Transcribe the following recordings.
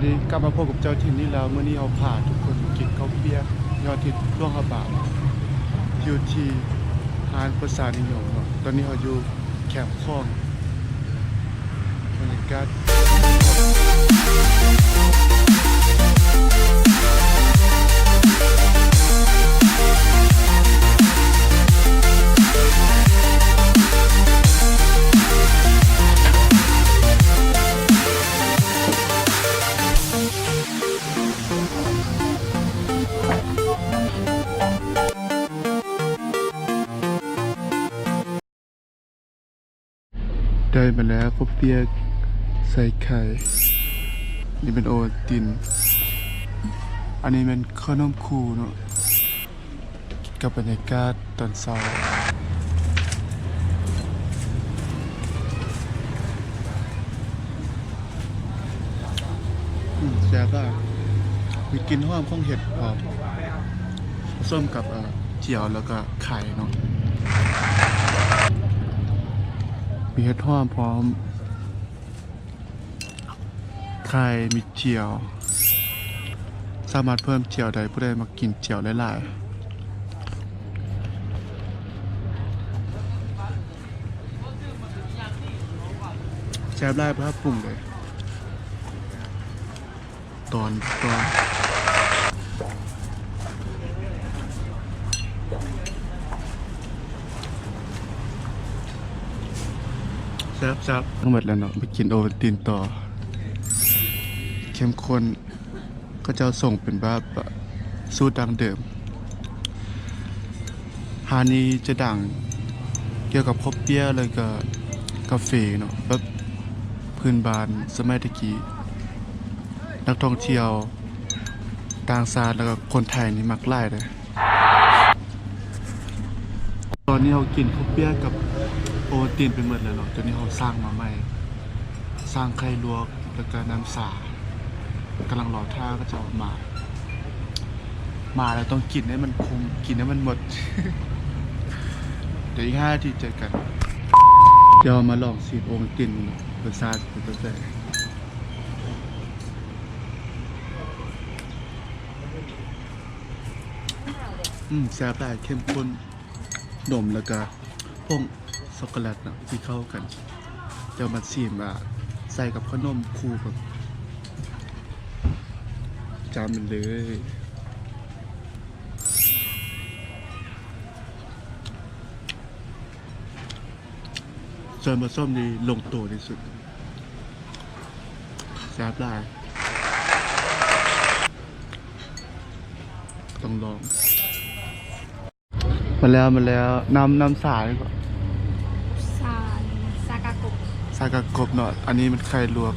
ນີ້ກັບມາພົບກັບເຈົ້າຖິ່ນອີກແລ້ວ. ມື້ນີ້ເຮົາພາທຸກຄົນມາກິນເຂົ້າປຽກຍອດຮິດຫຼວງພະບາງ ຢູ່ທີ່ຮ້ານປະຊານິຍົມເນາະ. ຕອນນີ້ເຮົາຢູ່ແຄມຂອງ ບັນຍາກາດ ໄດ້ມາແລ້ວ ເຂົ້າປຽກໃສ່ໄຂ່. ນີ້ເປັນໂອວັນຕິນ. ອັນນີ້ແມ່ນເຂົ້າໜົມຄູເນາະ. ກັບບັນຍາກາດຕອນເຊົ້າ. ອືມ ແຊບຫຼາຍ. ມີກິ່ນຫອມຂອງເຫັດພ້ອມ ປະສົມກັບ ເອີ ຈຽວ ແລ້ວກໍໄຂ່ເນາະ. ມີເຫັດຫອມພ້ອມ. ໄຂ່ ມີຈຽວ ສາມາດເພີ່ມຈຽວໄດ້ ຜູ້ໃດມັກກິນຈຽວຫຼາຍໆ. ແຊບຫຼາຍ ບໍ່ທັນປຸງເລີຍ ຕອນ ຕອນ. ແຊບໆ ທັງໝົດແລ້ວເນາະ ໄປກິນໂອວັນຕິນຕໍ່. ເຂັ້ມຂຸ້ນ ເຂົາເຈົ້າຊົງເປັນແບບສູດດັ້ງເດີມ. ຮ້ານນີ້ຈະດັງກ່ຽວກັບເຂົ້າປຽກ ແລ້ວກໍກາເຟເນາະ ແບບພື້ນບ້ານສະໄໝແຕ່ກີ້. ນັກທ່ອງທ່ຽວຕ່າງຊາດ ແລ້ວກໍຄົນໄທນີ້ມັກຫຼາຍເດ້. ຕອນນີ້ເຮົາກິນເຂົ້າປຽກກັບໂອວັນຕິນໄປໝົດແລ້ວເນາະ. ຕອນນີ້ເຮົາສັ່ງມາໃໝ່ ສັ່ງໄຂ່ລວກ ແລ້ວກໍນ້ຳຊາ ກຳລັງລໍຖ້າເຂົາເຈົ້າມາ. ມາແລ້ວຕ້ອງກິນໃຫ້ມັນຄຸ້ມ ກິນໃຫ້ມັນໝົດ. ດຽວອີກຫ້ານາທີເຈີກັນ. ດຽວເຮົາມາລອງຊີມໂອວັນຕິນເນາະ ລົດຊາດເປັນແບບໃດ. ອືມ ແຊບຫຼາຍ ເຂັ້ມຂຸ້ນ ນົມ ແລ້ວກະຜົງຊັອກໂກແລັດເນາະ ທີ່ເຂົ້າກັນ. ດຽວມາຊີມວ່າໃສ່ກັບເຂົ້າໜົມຄູ ແບບ ຈ້ຳມັນເລີຍ. ສ່ວນປະສົມນີ້ລົງໂຕທີ່ສຸດ ແຊບຫຼາຍ ຕ້ອງລອງ. ມາແລ້ວ ມາແລ້ວ ນ້ຳ ນ້ຳຊາ ຊາ ຊາກະກົບ ຊາກະກົບເນາະ. ອັນນີ້ມັນໄຂ່ລວກ.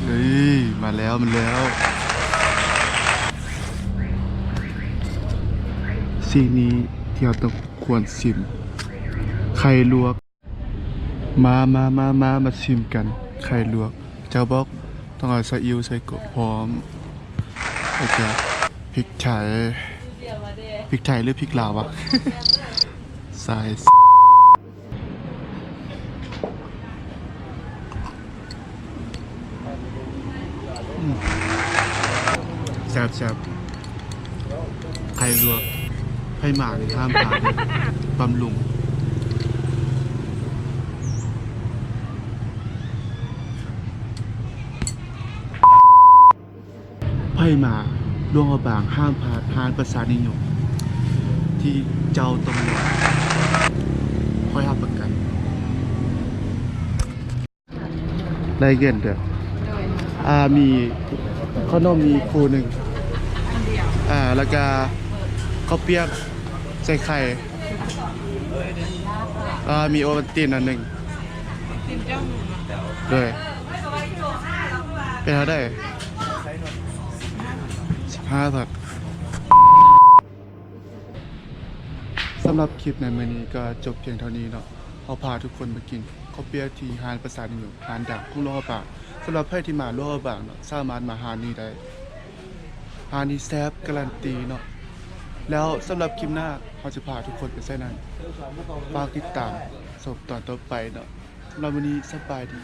ເອີຍ ມາແລ້ວ ມາແລ້ວ. ສິ່ງນີ້ທີ່ເຮົາຕ້ອງຄວນຊິມ ໄຂ່ລວກ. ມາ ມາ ມາ ມາ ມາຊິມກັນ ໄຂ່ລວກ. ເຈົ້າບອກຕ້ອງເອົາຊາອິ້ວໃສ່ກະ ພ້ອມ ແລ້ວກະພິກໄທ ພິກໄທຫຼືພິກລາວວະ? ສາຍ ອືມ ແຊບໆ ໄຂ່ລວກ ໃຜມານີ້ຫ້າມພາດເດີ ບຳລຸງ. ໃຜມາຫຼວງພະບາງ ຫ້າມພາດຮ້ານປະຊານິຍົມ ທີ່ເຈົ້າຕ້ອງລອງ ຂ້ອຍຮັບປະກັນ. ໄດ້ເງິນເດີ. ໂດຍ ອ່າ ມີເຂົ້າໜົມມີຄູ່ໜຶ່ງ ອ່າ ແລ້ວກະເຂົ້າປຽກໃສ່ໄຂ່ ອ່າ ມີໂອວັນຕິນອັນໜຶ່ງ. ໂດຍ ເປັນເທົ່າໃດ? ສິບຫ້າບາດ. ສຳລັບຄລິບໃນມື້ນີ້ກໍຈົບພຽງເທົ່ານີ້ເນາະ. ເຮົາພາທຸກຄົນມາກິນເຂົ້າປຽກທີ່ຮ້ານປະຊານິຍົມ ຮ້ານດັງຂອງຫຼວງພະບາງ. ສຳລັບໃຜທີ່ມາຫຼວງພະບາງເນາະ ສາມາດມາຮ້ານນີ້ໄດ້. ຮ້ານນີ້ແຊບກາຣັນຕີເນາະ. ແລ້ວສຳລັບຄລິບໜ້າເຮົາຈະພາທຸກຄົນໄປໃສນັ້ນ ຝາກຕິດຕາມຊົມຕອນຕໍ່ໄປເນາະ. ສຳລັບມື້ນີ້ສະບາຍດີ.